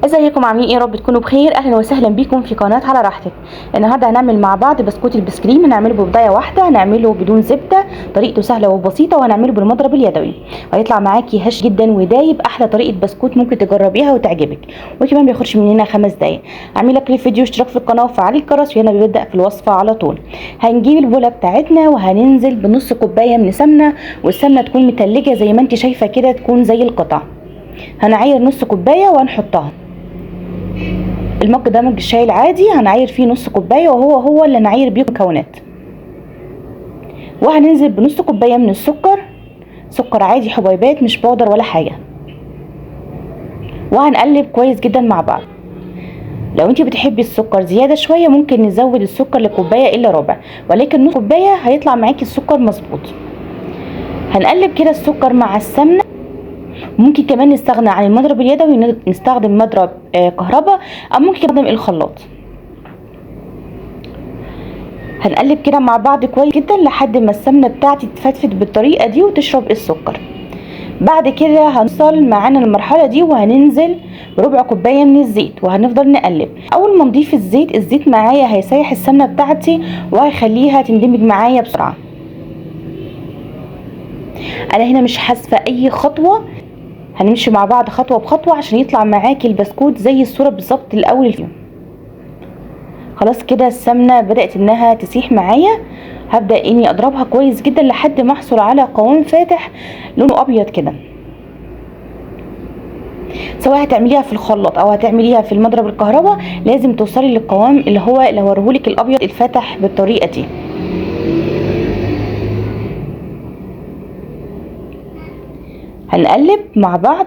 ازيكم عاملين ايه؟ يا رب تكونوا بخير. اهلا وسهلا بيكم في قناة على راحتك. النهارده هنعمل مع بعض بسكوت البسكريم، هنعمله ببداية واحدة، هنعمله بدون زبدة، طريقته سهلة وبسيطة، وهنعمله بالمضرب اليدوي، وهيطلع معاكي هش جدا ودايب. احلى طريقه بسكوت ممكن تجربيها وتعجبك، وكمان ما بياخدش مننا 5 دقايق. اعملي like للفيديو، اشتراك في القناة، وفعلي الجرس، ويلا بنبدا في الوصفة على طول. هنجيب البوله بتاعتنا وهننزل بنص كوباية من سمنه، والسمنه تكون متلجه زي ما انت شايفه كده، تكون زي القطع. هنعاير نص كوباية وهنحطها. المج ده مج الشاي العادي، هنعاير فيه نص كوباية، وهو هو اللي هنعاير بيه المكونات. وهننزل بنص كوباية من السكر، سكر عادي حبيبات مش بودر ولا حاجة، وهنقلب كويس جدا مع بعض. لو انت بتحبي السكر زيادة شوية ممكن نزود السكر لكوبايه الا ربع، ولكن نص كوباية هيطلع معاكي السكر مظبوط. هنقلب كده السكر مع السمنة. ممكن كمان نستغنى عن المضرب اليدوي، نستخدم مضرب كهرباء، او ممكن نستخدم الخلاط. هنقلب كده مع بعض كويس جدا لحد ما السمنة بتاعتي تفتفت بالطريقة دي وتشرب السكر. بعد كده هنوصل معانا المرحلة دي وهننزل بربع كوباية من الزيت، وهنفضل نقلب. اول ما نضيف الزيت، الزيت معايا هيسيح السمنة بتاعتي وهيخليها تندمج معايا بسرعة. انا هنا مش حاسفه اي خطوة، هنمشي مع بعض خطوة بخطوة عشان يطلع معاكي البسكوت زي الصورة بالظبط الاول الفيديو. خلاص كده السمنة بدات انها تسيح معايا. هبدا اني اضربها كويس جدا لحد ما احصل على قوام فاتح لونه ابيض كده. سواء هتعمليها في الخلاط او هتعمليها في المضرب الكهرباء، لازم توصلي للقوام اللي هو اللي هوريهولك الابيض الفاتح بالطريقة دي. هنقلب مع بعض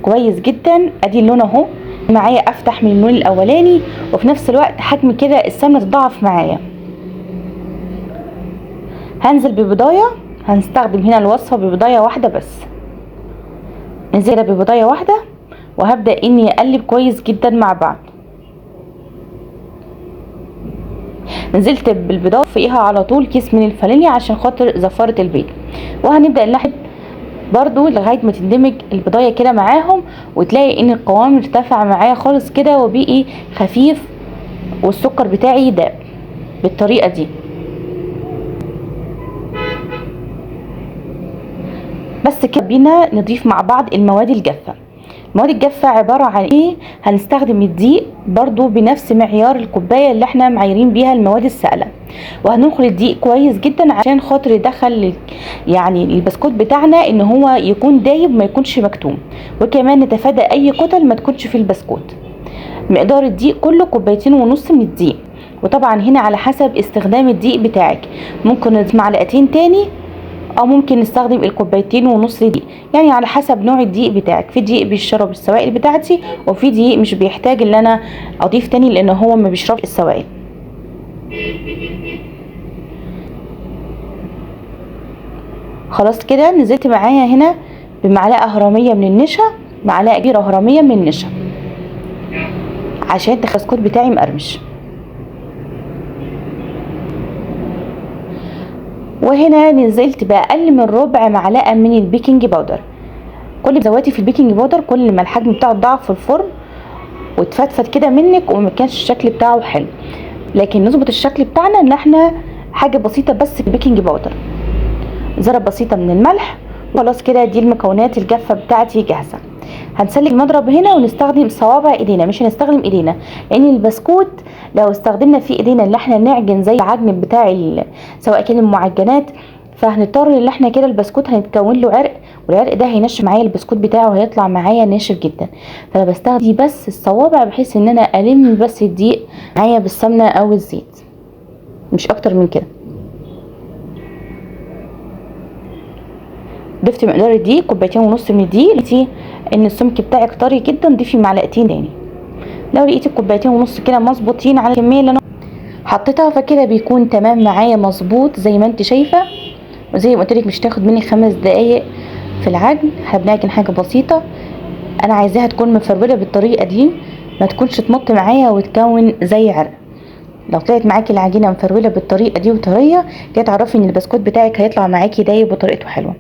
كويس جدا. ادي اللون اهو معايا افتح من اللون الاولاني، وفي نفس الوقت حجم كده السمنة تضاعف معايا. هنزل ببضايه، هنستخدم هنا الوصفة ببضايه واحدة بس. ننزل ببضايه واحدة وهبدا اني اقلب كويس جدا مع بعض. نزلت بالبيضه فوقيها على طول كيس من الفانيليا عشان خاطر زفاره البيض، وهنبدا نلحق برضو لغاية ما تندمج البضايه كده معاهم، وتلاقي ان القوام ارتفع معايا خالص كده وبقي خفيف، والسكر بتاعي داب بالطريقة دي. بس كده بينا نضيف مع بعض المواد الجافه. المواد الجافه عبارة عن ايه؟ هنستخدم الدقيق برضو بنفس معيار الكوباية اللي احنا معايرين بيها المواد السائلة، وهننخل الدقيق كويس جدا عشان خاطر يدخل يعني البسكوت بتاعنا ان هو يكون دايب ما يكونش مكتوم، وكمان نتفادى اي كتل ما تكونش في البسكوت. مقدار الدقيق كله 2.5 كوباية من الدقيق، وطبعا هنا على حسب استخدام الدقيق بتاعك، ممكن نضيف معلقتين تاني او ممكن نستخدم 2.5 كوباية دقيق، يعني على حسب نوع الدقيق بتاعك. في دقيق بيشرب السوائل بتاعتي، وفي دقيق مش بيحتاج ان انا اضيف تاني لان هو ما بيشربش السوائل. خلاص كده نزلت معايا هنا بمعلقه هرميه من النشا، معلقه كبيرة هرميه من النشا عشان تخلي البسكوت بتاعي مقرمش. وهنا نزلت باقل من ربع معلقه من ال baking powder. كل ما زودتي في ال baking powder كل ما الحجم بتاعه ضعف في الفرن واتفتفت كده منك وما كانش الشكل بتاعه حلو. لكن نظبط الشكل بتاعنا ان احنا حاجة بسيطة بس ال baking powder، ذره بسيطة من الملح. خلاص كده دي المكونات الجافه بتاعتي جاهزة. هنسلك المضرب هنا ونستخدم صوابع ايدينا، مش هنستخدم ايدينا لان البسكوت لو استخدمنا فيه ايدينا اللي احنا نعجن زي العجن بتاع سواء كان المعجنات، فهنضطر ان احنا كده البسكوت هنتكون له عرق، والعرق ده هينشف معايا البسكوت بتاعه وهيطلع معايا ناشف جدا. فانا بستخدم بس الصوابع بحيث ان انا الم بس الدقيق معايا بالسمنه او الزيت، مش اكتر من كده. ضفت مقدار الدقيق 2.5 كوباية من الدقيق. لقيتي ان السمك بتاعك طري جدا ضيفي معلقتين تاني. لو لقيتي 2.5 كوباية كده مظبوطين على الكمية اللي انا حطيتها فكده بيكون تمام معايا مظبوط زي ما انت شايفه. وزي ما قلت لك مش تاخد مني 5 دقايق في العجن، احنا بنعجن حاجة بسيطة. انا عايزاها تكون مفروله بالطريقة دي، ما تكونش تمط معايا وتكون زي عرق. لو طلعت معاكي العجينة مفروله بالطريقة دي وطريه كده تعرفي ان البسكوت بتاعك هيطلع معاكي دايب وطريقته حلوة.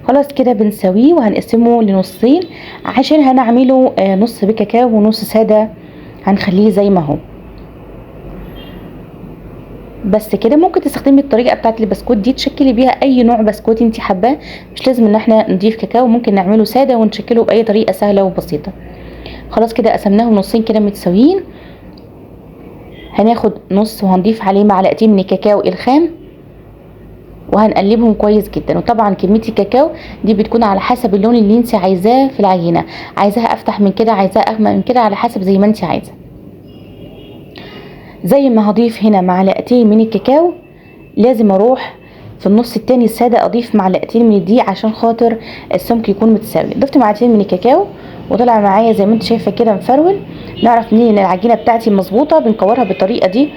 خلاص كده بنسويه وهنقسمه لنصين عشان هنعمله نص بكاكاو ونص ساده، هنخليه زي ما هو بس كده. ممكن تستخدمي الطريقة بتاعت البسكوت دي تشكلي بيها اي نوع بسكوت انت حباه، مش لازم ان احنا نضيف كاكاو، ممكن نعمله ساده ونشكله باي طريقه سهلة وبسيطة. خلاص كده قسمناهم نصين كده متساويين. هناخد نص وهنضيف عليه معلقتين من الكاكاو الخام وهنقلبهم كويس جدا. وطبعا كمية الكاكاو دي بتكون على حسب اللون اللي انت عايزاه في العجينة، عايزاها افتح من كده، عايزاها اغمق من كده، على حسب زي ما انت عايزه. زي ما هضيف هنا معلقتين من الكاكاو، لازم اروح في النص التاني السادة اضيف معلقتين من الدقيق عشان خاطر السمك يكون متساوي. ضفت معلقتين من الكاكاو وطلع معايا زي ما انت شايفه كده مفرول. نعرف منين ان العجينة بتاعتي مظبوطة؟ بنكورها بالطريقة دي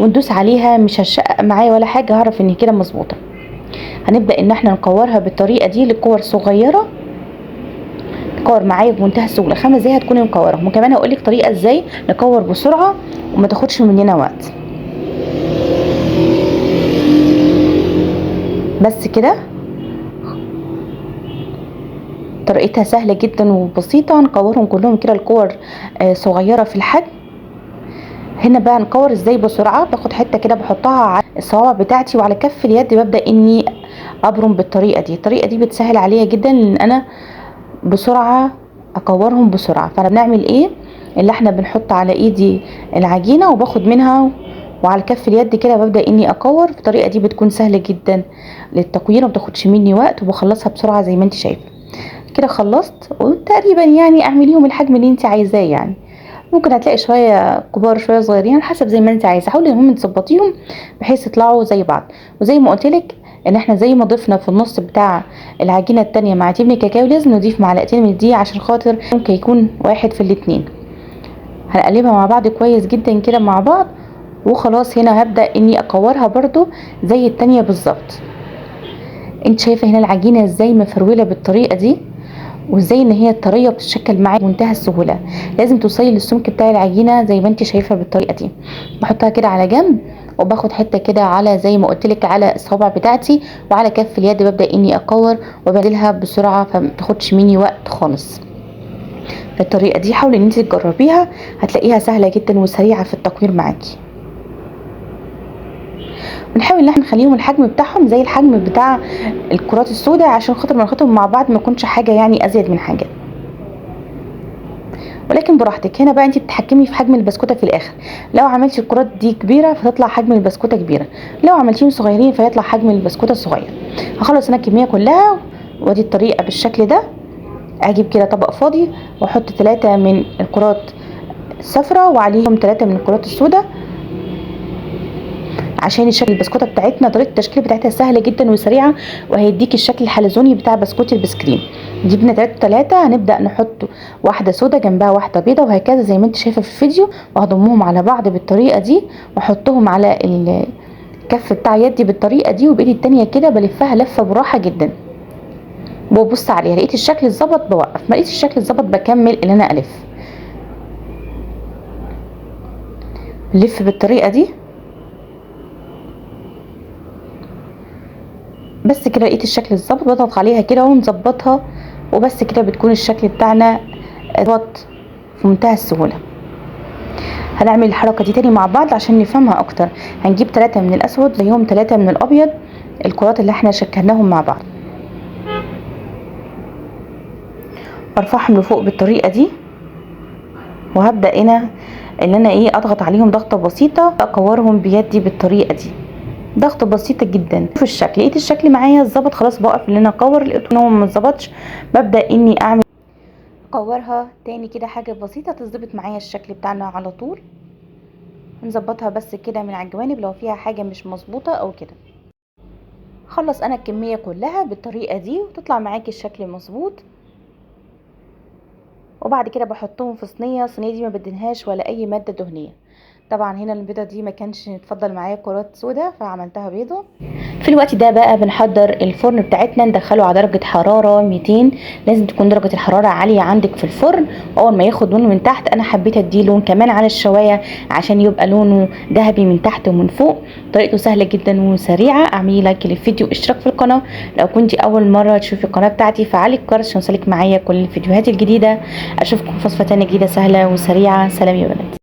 وندوس عليها، مش هتشقق معايا ولا حاجة، هعرف ان كده مظبوطة. هنبدا ان احنا نكورها بالطريقة دي لكور صغيرة، تكور معايا بمنتهى السهولة. 5 دقايق هتكوني مكورهم. وكمان هقول لك طريقه ازاي نكور بسرعة وما تاخدش مننا وقت. بس كده طريقتها سهلة جدا وبسيطة. هنكورهم كلهم كده الكور صغيرة في الحجم. هنا بقى نكور ازاي بسرعة؟ باخد حتة كده بحطها على الصوابع بتاعتي وعلى كف اليد ببدا اني ابرم بالطريقة دي. الطريقة دي بتسهل عليا جدا ان انا بسرعة اكورهم بسرعة. فانا بنعمل ايه؟ اللي احنا بنحط على ايدي العجينة وباخد منها وعلى كف اليد كده ببدا اني اكور. الطريقة دي بتكون سهلة جدا للتكوير وما بتاخدش مني وقت وبخلصها بسرعة زي ما انت شايفه كده. خلصت وتقريبا يعني اعمليهم الحجم اللي انت عايزاه، يعني ممكن هتلاقي شوية كبار شوية صغيرين حسب زي ما انت عايزه. حاولي المهم تظبطيهم بحيث يطلعوا زي بعض. وزي ما قلت لك ان احنا زي ما ضفنا في النص بتاع العجينة الثانية معلقتين من الكاكاو، لازم نضيف معلقتين من الدقيق عشان خاطر ممكن يكون واحد في الاثنين. هنقلبها مع بعض كويس جدا كده مع بعض وخلاص. هنا هبدا اني اكورها برده زي الثانية بالظبط. انت شايفه هنا العجينة ازاي مفروله بالطريقة دي، وازاي ان هي الطريه بتتشكل معايا بمنتهى السهولة. لازم توصلي للسمك بتاع العجينة زي ما انت شايفه بالطريقة دي. بحطها كده على جنب وباخد حتة كده على زي ما قلت لك على الصوابع بتاعتي وعلى كف اليد ببدا اني اكور وبدلها بسرعة، فما تاخدش مني وقت خالص. الطريقة دي حاولي ان انت تجربيها، هتلاقيها سهلة جدا وسريعة في التكوير معاكي. ونحاول ان احنا نخليهم الحجم بتاعهم زي الحجم بتاع الكرات السوداء عشان خاطر ما ناخدهم مع بعض ما يكونش حاجة يعني ازيد من حاجة، ولكن براحتك. هنا بقى انت بتتحكمي في حجم البسكوته في الاخر. لو عملتي الكرات دي كبيرة فتطلع حجم البسكوته كبيرة، لو عملتيهم صغيرين فيطلع حجم البسكوته صغير. هخلص انا الكمية كلها وادي الطريقة بالشكل ده. اجيب كده طبق فاضي واحط 3 من الكرات الصفراء وعليهم 3 من الكرات السوداء عشان الشكل البسكوته بتاعتنا طريقه التشكيل بتاعتها سهلة جدا وسريعة، وهيديك الشكل الحلزوني بتاع بسكوت البسكريم. جبنا 3 3، هنبدا نحط واحدة سودا جنبها واحدة بيضة وهكذا زي ما انت شايفه في الفيديو، وهضمهم على بعض بالطريقة دي واحطهم على الكف بتاع يدي بالطريقة دي، وبايدي التانية كده بلفها لفه براحة جدا وببص عليها. لقيت الشكل اتظبط بوقف، ما لقيتش الشكل اتظبط بكمل ان انا الف لف بالطريقة دي بس كده. لقيت الشكل اتظبط بضغط عليها كده ونظبطها وبس كده، بتكون الشكل بتاعنا اتظبط في منتهى السهولة. هنعمل الحركة دي تاني مع بعض عشان نفهمها اكتر. هنجيب 3 من الاسود زيهم 3 من الابيض، الكرات اللي احنا شكلناهم مع بعض، ارفعهم لفوق بالطريقة دي، وهبدا هنا ان انا ايه اضغط عليهم ضغطه بسيطة، اكورهم بيدي بالطريقة دي، ضغط بسيطة جدا في الشكل. لقيت الشكل معايا اتظبط خلاص بقف ان انا اكور، لقيت ان هو ما اتظبطش ببدا اني اعمل اكورها تاني كده حاجة بسيطة تظبط معايا الشكل بتاعنا على طول. نظبطها بس كده من على الجوانب لو فيها حاجة مش مظبوطة او كده. خلص انا الكمية كلها بالطريقة دي وتطلع معاكي الشكل مظبوط. وبعد كده بحطهم في صينية، الصينية دي ما بدهنهاش ولا اي مادة دهنية. طبعا هنا البيضة دي ما كانش اتفضل معايا كرات سودا فعملتها بيضة. في الوقت ده بقى بنحضر الفرن بتاعتنا، ندخله على درجة حرارة 200. لازم تكون درجة الحرارة عالية عندك في الفرن. اول ما ياخد لون من تحت، انا حبيت اديه لون كمان على الشواية عشان يبقى لونه ذهبي من تحت ومن فوق. طريقته سهلة جدا وسريعة. اعملي like للفيديو واشتراك في القناة لو كنتي اول مرة تشوفي القناة بتاعتي، فعلي الجرس عشان يوصلك معايا كل الفيديوهات الجديدة. اشوفكم في وصفة تانية جديدة سهلة وسريعة. سلام يا بنات.